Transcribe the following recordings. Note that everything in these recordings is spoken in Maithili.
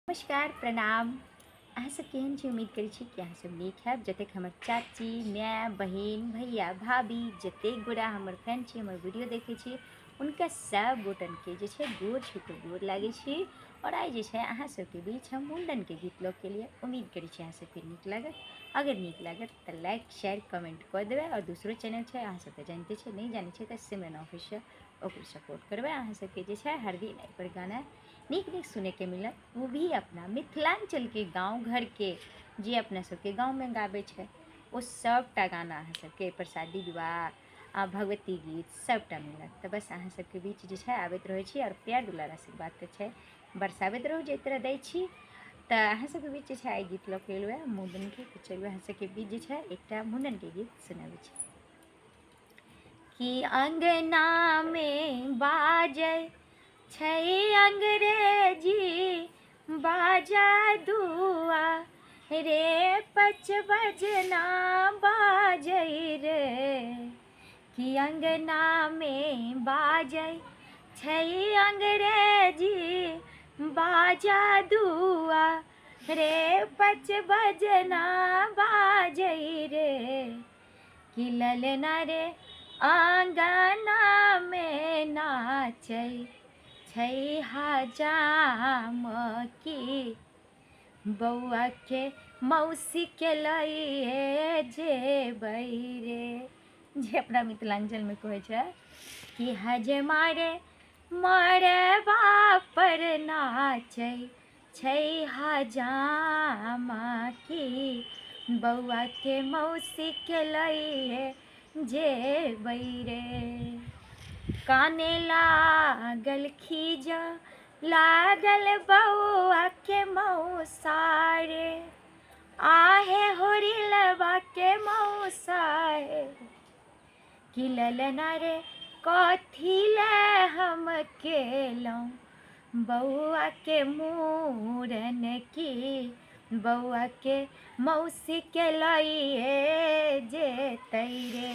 नमस्कार प्रणाम। अहाँ सब केहन छी? उम्मीद करै छी कि अहाँ सब नीक हैब। जतेक हमर चाची, माय, बहिन, भैया, भाभी, जतेक गोरा हमर फ्रेंड छी, हमर वीडियो देखै छी, हुनका सब गोटनके जे छै गोर छू के गोर लागै छी। और आइ जे छै अहाँ सबके बीच हम मुंडनके गीत लऽ के लिए उम्मीद करै छी अहाँ सबके नीक लागत। अगर नीक लागत तऽ लाइक शेयर कमेंट कऽ देबै। और दूसरो चैनल छै, अहाँ सब तऽ जानिते छै, नहि जानै छै तऽ सिमरन ऑफिशियल, ओकरो सपोर्ट करबै। अहाँ सबके जे छै हर दिन एहिपर गाना नीक नीक सुनैके मिलत, वो भी अपना मिथिलाञ्चलके गाँव घरके जे अपना सबके गाँवमे गाबै छै ओ सबटा गाना अहाँ सबके एहिपर शादी विवाह आ भगवती गीत सबटा मिलत। तऽ बस अहाँ सबके बीच जे छै आबैत रहै छी और प्यार दुलार आशीर्वाद तऽ छै बरसाबैत रहू जे तरह दै छी। तऽ अहाँ सबके बीच जे छै आइ गीत लऽ के एलहुँ हँ मुण्डनके। तऽ चलू अहाँ सबके बीच जे छै एकटा मुण्डनके गीत सुनाबै छी। कि अङ्गनामे बाजै छै अंग्रेजी बाजा दुआ रे, पच बजना बाजै रे। कि अङ्गनामे बाजै छै अंग्रेजी बाजा दुआ रे, पच बजना बाजै रे। कि ललना रे आङ्गनामे नाचै छै हजाम की, बौआ के मौसी के लइए जेबै रे। जे अपना मिथिलाञ्चलमे कहै छै कि हजमा रे मरबा पर नाचै छै हजाम की, बौआ के मौसी के लइए जेबै रे। काने लागल खीजा लागल बौआ के मौसा रे, आहे होरी लबा के मौसा हे। कि ललना रे कथी ले हम केलहुँ बौआ के मूड़न की, बौआ के मौसी के लइए जेतै रे।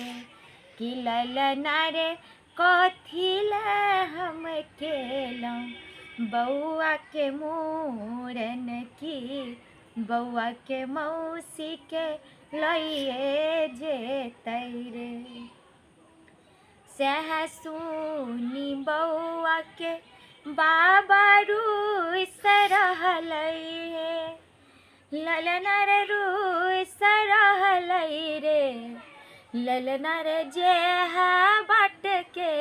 कि ललना रे कथी ले हम केलहुँ बौआ के मूड़न की, बौआ के मौसी के लइए जेतै रे। सएह सुनी बौआ के बाबा रूस रहलै हे, ललना रे रूस रहलै रे। ललना रे जे बाट के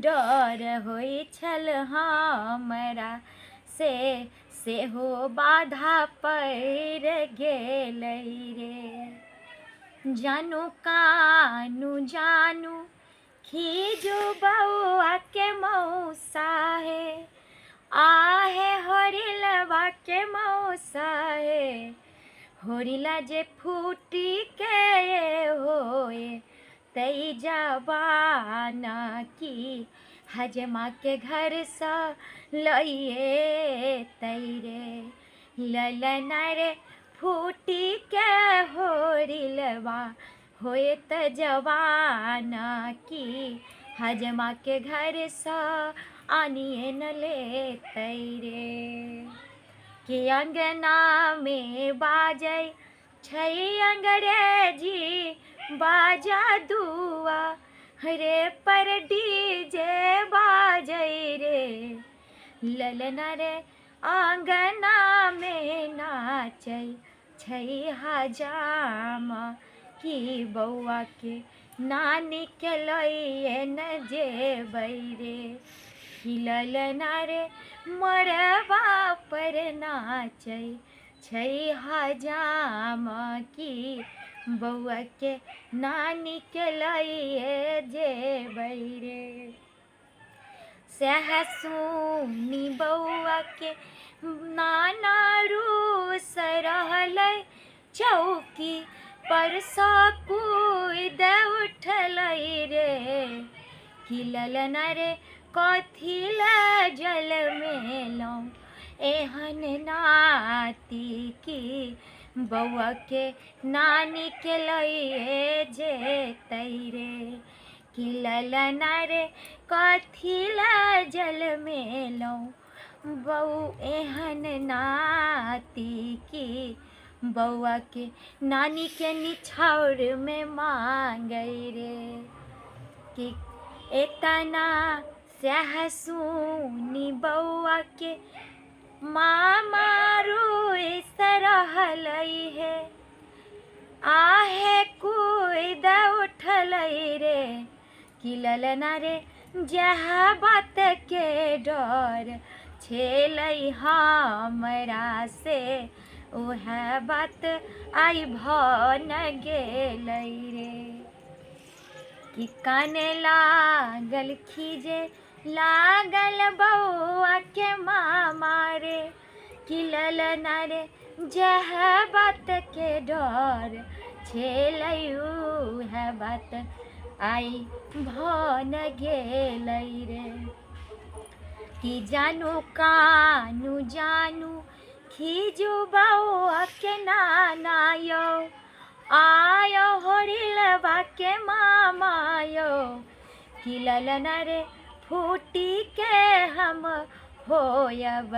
डर होइ छल हमरा से, सेहो बाधा पड़ि गेलै रे। जानू कानू जानू खीजू बौआ के मौसा हे, आहे होरिलबा के मौसा हे। होरिला जे फूटी के होए तै जबाना की, हजमा के घरसँ लइए तै रे। ललना रे फूटी के होरिलबा होएत जवाना की, हजमा के घरसँ आनिए न लेतै रे। कि अङ्गनामे बाजै छै अंग्रेजी बाजा दुआ रे, पर डीजे बाजै रे। ललना रे आङ्गनामे नाचै छै हजाम की, बौआ के नानी के लइए न जेबै रे। कि ललना रे मरबा पर नाचै छै हजाम की, बौआ के नानी के लइए जेबै रे। सएह सुनी बौआ के नाना रूस रहलै, चौकी पर सँ कूदि उठलै रे। कि ललना रे कथी ले जलमेलहुँ एहन नाती की, बौआ के नानी के लइए जेतै रे। कि ललना रे कथी ले जलमेलहुँ बऊ एहन नाती की बौआ के नानी के निछाउर में मांगै रे। कि एतना सएह सुनी बौआ के मामा रुसि रहलै हे, आहे कूदि उठलै रे। कि ललना रे जएह बात के डर छेलै हमरा से, उएह बात आइ भऽ न गेलै रे। कि काने लागल खीजे लागल बौआ के मामा रे। कि ललना रे जएह बात के डर छेलै उएह बात आइ भऽ न गेलै रे। कि जानू कानू जानू खीजू बौआ के नाना यौ, आयो होरिलबा के मामा यौ। कि ललना रे फूटी के हम होयब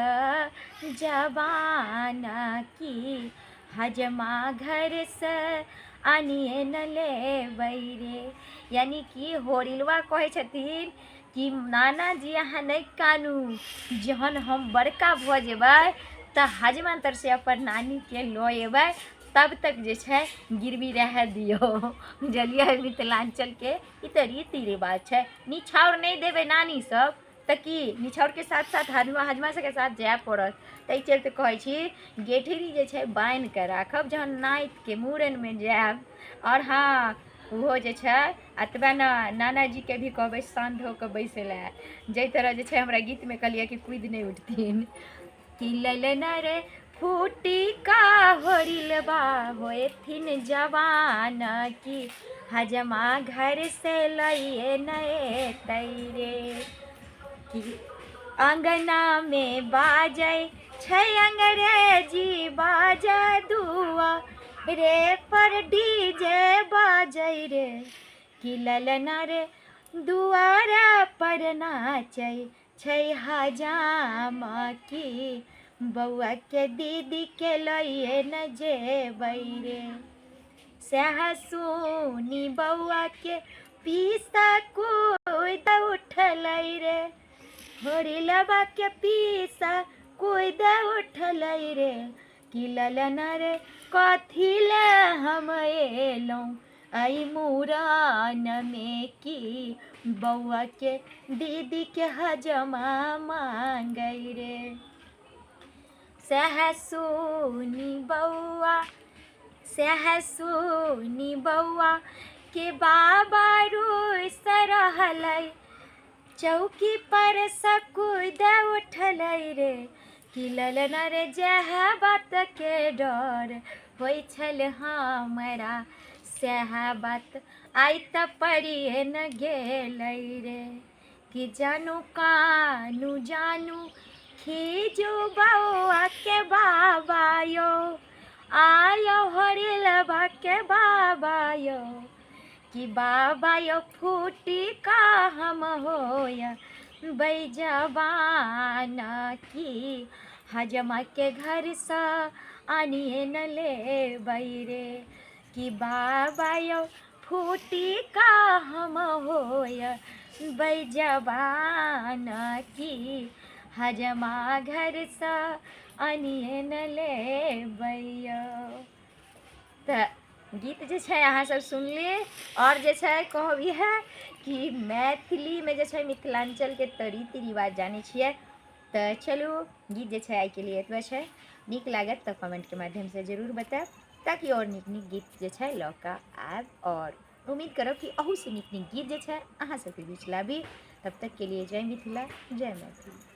जवाना की, हजमा घर से आनिए न लेबै रे। यानी कि होरिलवा कहै छथिन कि नानाजी अहाँ नहि कानू, जहन हम बड़का भऽ जेबै तऽ हजमा तर से अपन नानीके लऽ अयबै, तब तक जे छै गिरवी रहए दियौ। बुझलियै, मिथिलाञ्चलके ई तऽ रीति रिवाज छै। निछाउर नहि देबै नानी सब तऽ की निछाउरके साथ साथ हजमा हजमा सबके साथ जाय पड़त। ताहि चलते कहै छी गेठरी जे छै बान्हिके राखब जहन नातिके मूड़नमे जायब। आओर हँ ओहो जे छै एतबे ने नानाजीके भी कहबै शान्त हो कऽ बैसै लए, जाहि तरह जे छै हमरा गीतमे कहलियै कि कुदि नहि उठथिन। कि ललना रे फूटी का होरिलबा होएथिन जवान की, हजमा घर से लइए न एतै रे। कि अङ्गना मे बाजै छै अंग्रेजी बाजै दुआ रे पर डीजे बाजै रे। कि ललना रे दुआरा पर नाचै छै हजामा की, बौआ के दीदी के लइए न जेबै रे। सएह सुनी बौआ के पीसा कूदि उठलै रे, होरिलबा के पीसा कूदि उठलै रे। कि ललना रे कथी ले हम एलहुँ एहि मूड़नमे की, बौआ के दीदी के हजमा मांगै रे। सएह सुनी बौआ, सएह सुनी बौआ के बाबा रुसि रहलै, चौकी पर सँ कूदि उठलै रे। कि ललना रे जएह बात के डर होइ छल हमरा, सएह बात आइ तऽ पड़िए न गेलै रे। कि जानू कानू जानू खीजू बौआ के बाबा यौ, आयो होरिलबा के बाबा यौ। कि बाबा यौ फूटी का हम होय जवाना की, हजमा के घर सँ आनिए न लेबै रे। कि बाबा यौ फूटी का हम होय जवाना की, हजमा घर सँ आनिए न लेबै यौ। तऽ गीत जे छै अहाँ सब सुनली। आओर जे छै कहब इएह कि मैथिलीमे जे छै मिथिलाञ्चलके तऽ रीति रिवाज जानै छियै। तऽ चलू गीत जे छै आइके लिए एतबे छै। नीक लागत तऽ कमेंटके माध्यमसँ जरूर बतायब, ताकि आओर नीक नीक गीत जे छै लऽ कऽ आयब। आओर उम्मीद करब कि अहूसँ नीक नीक गीत जे छै अहाँ सबके बीच लाबी। तब तकके लिए जय मिथिला, जय मैथिली।